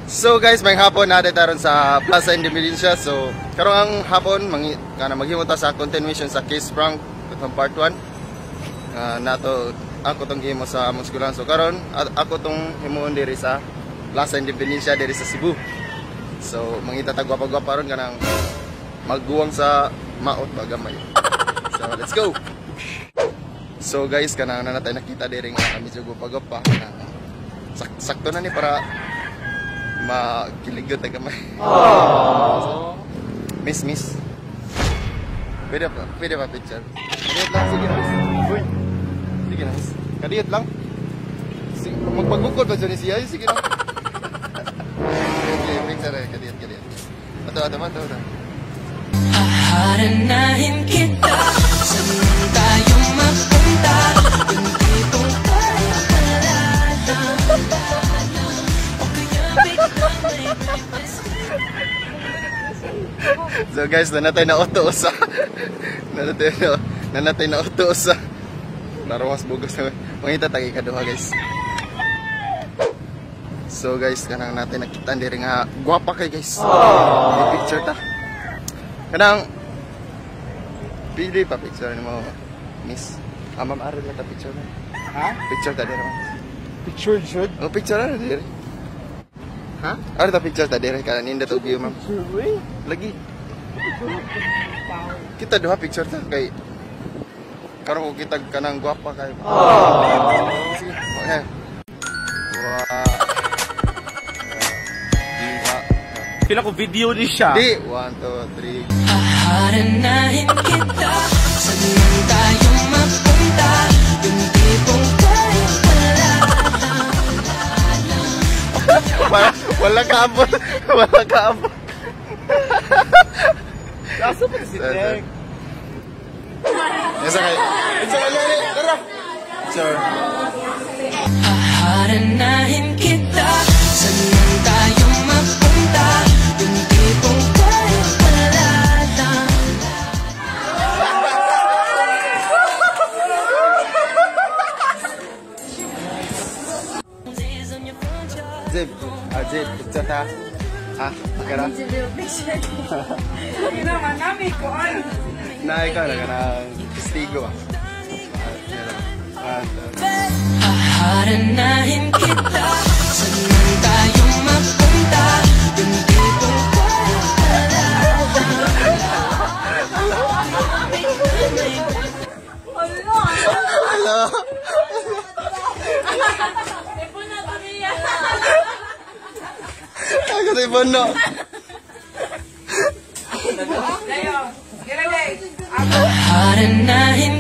So guys, may hapon na taron sa Plaza Independencia. So karon ang hapon mangi kana maghimo ta sa continuation sa case prank katong part 1. Nato ako tong gihimo sa among eskwelahan. So karon ako tong himuon diri sa Plaza Independencia diri sa Cebu. So mangita ta gwapa-gwapa ron kanang magguwang sa maot ba gamay. So let's go. So guys, kanang na natay nakita diri nga medyo gwapa-gwapa kanang sakto na ni para makiligot na gamay. Miss, miss. Pwede pa picture? Kadiyot lang, sige na, miss. Uy. Sige na, miss. Kadiyot lang. Sige, magpagukod ba dyan ni siya? Sige na. Okay, picture eh. Kadiyot, kadiyot. Ato, ato, ato, ato. Haharanahin kita. Saan man tayo mapunta, yung tipong tayo wala na o kaya biglang may breakfast. So guys, nanatay na auto sa. Nanatay na auto sa. Narawas bugos na. Mangita tagi kaduha, guys. So guys, kanang natin nakita diri nga gwapa kay, guys. May picture ta. Kanang pili pa picture nimo, miss. Ah, ma'am, ari lang ta picture na. Ha? Picture ta diri, ma'am. Picture jud? Oh, picture na diri. Ha? Ari ta picture ta diri kana nindot og view, ma'am. Picture we? Lagi. Kita duha picture ta kay karon ko kita kanang gwapa kayo. Sige, okay. Wow. Diba? Pila ko video ni siya. Di, 1, 2, 3. Haharanahin kita. Saan man tayo mapunta, yung tipong tayo wala. Wala, wala ka abot. Wala ka abot. Asa pa si Greg? Asa kay? Picture ali ali. Tara. Picture. Haharanahin kita. Saan man tayo mapunta, yung tipong tayo wala na. Zeb, ah Zeb, picture ta. Ah, okay ra. Na ikaw na kanang testigo ah. Ah, Haharanahin kita. Saan man tayo mapunta, yung tipong tayo wala. Hello. Ako sa ibono. Haharanahin